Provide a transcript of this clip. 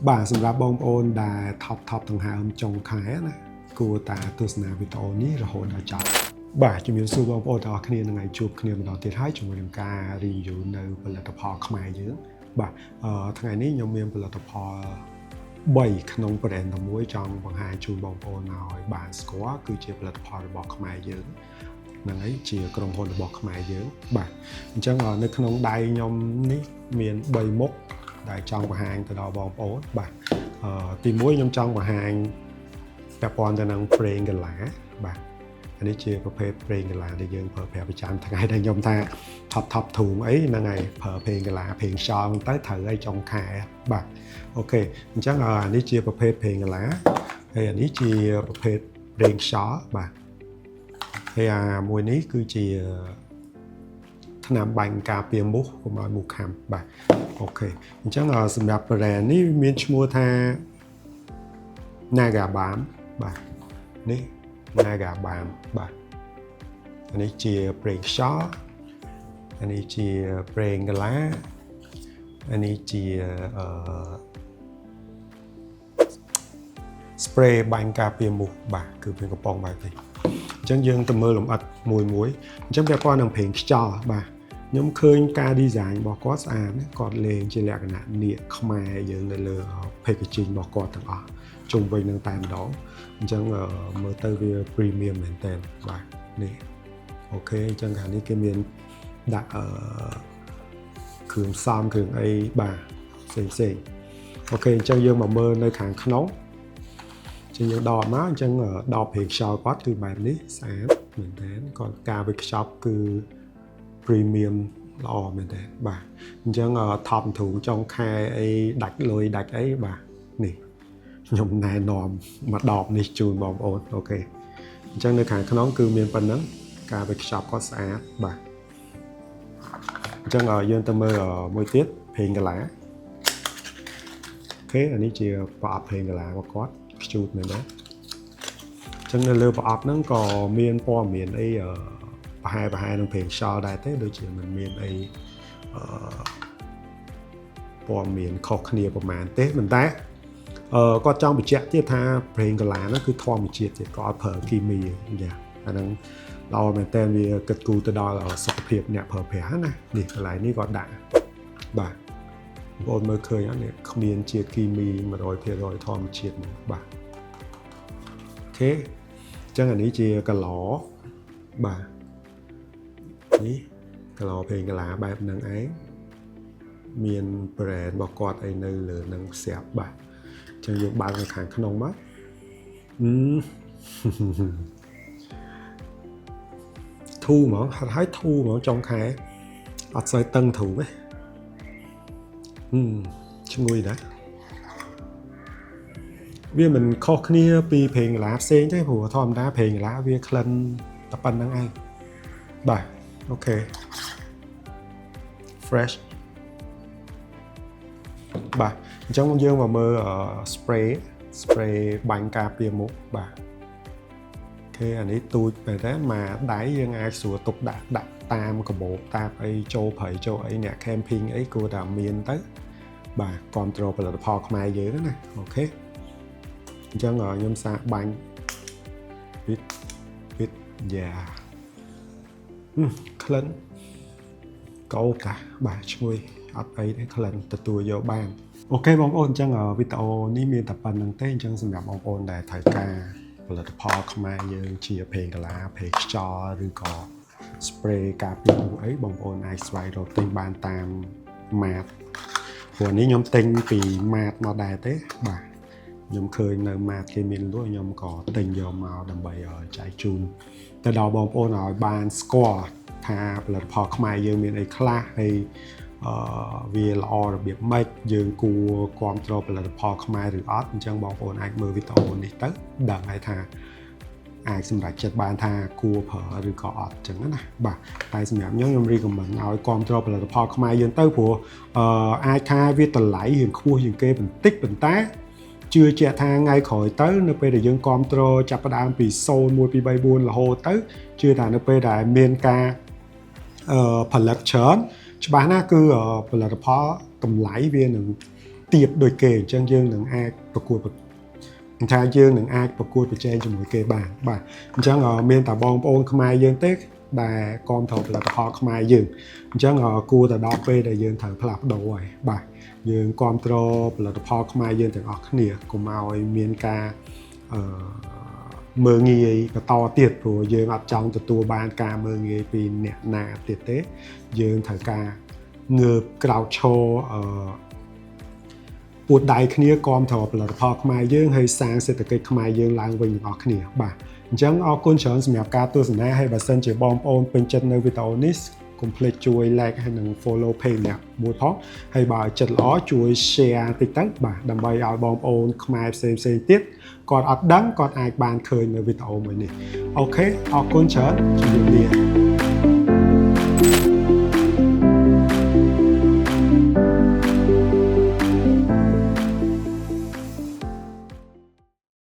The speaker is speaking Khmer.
បាទសម្រាប់បងប្អូនដែលថប់ថប់ដង្ហើមចុងខែណាគួរតែទស្សនាវីដេអូនេះរហូតដល់ចប់បាទជំរាបសួរបងប្អូនទាំងអស់គ្នានឹងថ្ងៃជួបគ្នាម្ដងទៀតហើយជាមួយនឹងការ review នៅផលិតផលខ្មែរយើងបាទថ្ងៃនេះខ្ញុំមានផលិតផល3ក្នុង brand តែមួយចង់បង្ហាញជូនបងប្អូនឲ្យបានស្គាល់គឺជាផលិតផលរបស់ខ្មែរយើងហ្នឹងហើយជាក្រុមហ៊ុនរបស់ខ្មែរយើងបាទអញ្ចឹងនៅក្នុងដៃខ្ញុំនេះមាន3មុខដែលចង់បង្ហាញទៅដល់បងប្អូនបាទទី1ខ្ញុំចង់បង្ហាញពាក់ព័ន្ធទៅនឹងប្រេងកាឡាបាទអានេះជាប្រភេទប្រេងកាឡាដែលយើងប្រើប្រាស់ប្រចាំថ្ងៃដែលខ្ញុំថាថប់ថប់ធូងអីហ្នឹងហើយប្រើប្រេងកាឡាប្រេងខ្យល់ទៅត្រូវឲ្យចុងខែបាទ OK អញ្ចឹងអានេះជាប្រភេទប្រេងកាឡាហើយអានេះជាប្រភេទប្រេងខ្យល់បាទហើយអាមួយនេះគឺជាថ្នាំបាញ់ការពារមូសកុំឲ្យមូសខាំបាទ OK អញ្ចឹងសម្រាប់ brand នេះមានឈ្មោះថា Naga Balm បាទនេះ Naga Balm បាទអានេះជាប្រេងខ្យល់អានេះជាប្រេងកាឡាអានេះជាspray បាញ់ការពារមូសបាទគឺមានកំប៉ុងបែបនេះអញ្ចឹងយើងទៅមើលលម្អិតមួយមួយអញ្ចឹងពាក់ព័ន្ធនឹងប្រេងខ្យល់បាទខ្ញុំឃើញការ design របស់គាត់ស្អាតណាគាត់លេងជាលក្ខណៈនាគខ្មែរយើងនៅលើ packaging របស់គាត់ទាំងអស់ជុំវិញនឹងតែម្ដងអញ្ចឹងមើលទៅវា premium មែនតើបាទនេះ OK អញ្ចឹងខាងនេះគេមានដាក់គ្រឿងផ្សំគ្រឿងអីបាទផ្សេងផ្សេង OK អញ្ចឹងយើងមកមើលនៅខាងក្នុងចឹងយើងដកមកអញ្ចឹងដបប្រេងខ្យល់គាត់គឺបែបនេះស្អាតមែនតើគាត់ការវេចខ្ចប់គឺ premium ល្អមែនតើបាទអញ្ចឹងថប់ទ្រូងចុងខែអីដាច់លុយដាច់អីបាទនេះខ្ញុំណែនាំមកដបនេះជូនបងប្អូន OK អញ្ចឹងនៅខាងក្នុងគឺមានប៉ុណ្ណឹងការវេចខ្ចប់គាត់ស្អាតបាទអញ្ចឹងយើងទៅមើលមួយទៀតប្រេងកាឡា OK អានេះជាប្រអប់ប្រេងកាឡារបស់គាត់ខ្ជូតមែនទេអញ្ចឹងនៅលើប្រអប់ហ្នឹងក៏មានព័ត៌មានអីប្រហែលប្រហែលនឹងប្រេងខ្យល់ដែរទេដូចជាមិនមានអីព័ត៌មានខុសគ្នាប្រហែលទេប៉ុន្តែគាត់ចង់បញ្ជាក់ទៀតថាប្រេងកាឡាហ្នឹងគឺធម្មជាតិទៀតក៏អត់ប្រើគីមីយ៉ាអាហ្នឹងល្អមែនតើវាគិតគូរទៅដល់សុខភាពអ្នកប្រើប្រាស់ណានេះកន្លែងនេះគាត់ដាក់បាទបងប្អូនមើលឃើញអត់នេះគ្មានជាតិគីមី100%ធម្មជាតិបាទ OK អញ្ចឹងអានេះជាកឡបាទនេះកឡប្រេងកាឡាបែបហ្នឹងឯងមាន brand របស់គាត់អីនៅលើនឹងស្រាប់បាទអញ្ចឹងយើងបើកនៅខាងក្នុងមកអឺ ធូរហ្មងហាត់ឲ្យធូរហ្មងចុងខែអត់សូវតឹងធូរទេហឹមឈ្ងុយដែរវាមិនខុសគ្នាពីប្រេងកាឡាផ្សេងទេព្រោះធម្មតាប្រេងកាឡាវាក្លិនតែប៉ុណ្្នឹងឯងបាទ OK fresh បាទអញ្ចឹងយើងមកមើល spray បាញ់ការពារមុខបាទ OK អានេះទូចបែរតែមកដៃយើងអាចស្រួលទុកដាក់ដាក់តាមកាបូបតាមអីចូលព្រៃចូលអីអ្នក camping អីគួរតែមានទៅបាទគ្រប់គ្រងផលិតផលខ្មែរយើងណា OK អញ្ចឹងខ្ញុំសាកបាញ់វិតវិតយ៉ាក្លិនកោកាបាទឈ្ងុយអត់អីទេក្លិនទទួលយកបាន OK បងប្អូនអញ្ចឹងវីដេអូនេះមានតែប៉ុណ្្នឹងទេអញ្ចឹងសម្រាប់បងប្អូនដែលត្រូវការផលិតផលខ្មែរយើងជាប្រេងកាឡាប្រេងខ្យល់ឬក៏ spray ការពារមូសអីបងប្អូនអាចស្វែងរកទិញបានតាម mart ព្រោះនេះខ្ញុំទិញពី mart មកដែរទេបាទខ្ញុំឃើញនៅ mart គេមានលក់ខ្ញុំក៏ទិញយកមកដើម្បីចែកជូនទៅដល់បងប្អូនឲ្យបានស្គាល់ថាផលិតផលខ្មែរយើងមានអីខ្លះហើយវាល្អរបៀបម៉េចយើងគួរគ្រប់គ្រងផលិតផលខ្មែរឬអត់អញ្ចឹងបងប្អូនអាចមើលវីដេអូនេះទៅដឹងហើយថាអាចសម្រេចចិត្តបានថាគួរប្រើឬក៏អត់អញ្ចឹងណាបាទតែសម្រាប់ខ្ញុំខ្ញុំ recommend ឲ្យគ្រប់គ្រងផលិតផលខ្មែរយើងទៅព្រោះអាចថាវាតម្លៃរៀងខ្ពស់ជាងគេបន្តិចប៉ុន្តែជឿជាក់ថាថ្ងៃក្រោយទៅនៅពេលដែលយើងគ្រប់គ្រងចាប់ផ្ដើមពី0 1 2 3 4រហូតទៅជឿថានៅពេលដែលមានការផលិតច្រើនច្បាស់ណាស់គឺផលិតផលតម្លៃវានឹង ទៀបដូចគេអញ្ចឹងយើងនឹងអាចប្រកួតថាយើងនឹងអាចប្រកួតប្រជែងជាមួយគេបានបាទអញ្ចឹងមានតែបងប្អូនខ្មែរយើងទេដែលគ្រប់គ្រងផលិតផលខ្មែរយើងអញ្ចឹងគួរតែដល់ពេលដែលយើងត្រូវផ្លាស់ប្ដូរហើយបាទយើងគ្រប់គ្រងផលិតផលខ្មែរយើងទាំងអស់គ្នាកុំឲ្យមានការអឺមើលងាយបន្តទៀតព្រោះយើងអត់ចង់ទទួលបានការមើលងាយពីអ្នកណាទៀតទេយើងត្រូវការងើបក្រោកឈរអឺពួតដៃគ្នាគាំទ្រផលិតផលខ្មែរយើងហើយសាងសេដ្ឋកិច្ចខ្មែរយើងឡើងវិញទាំងអស់គ្នាបាទអញ្ចឹងអរគុណច្រើនសម្រាប់ការទស្សនាហើយបើសិនជាបងប្អូនពេញចិត្តនៅវីដេអូនេះកុំភ្លេចជួយ like ហើយនិង follow page ម្នាក់មួយផងហើយបើចិត្តល្អជួយ share តិចទៅបាទដើម្បីឲ្យបងប្អូនខ្មែរផ្សេងផ្សេងទៀតគាត់អត់ដឹងគាត់អាចបានឃើញនៅវីដេអូមួយនេះOK អរគុណច្រើនជម្រាបលា។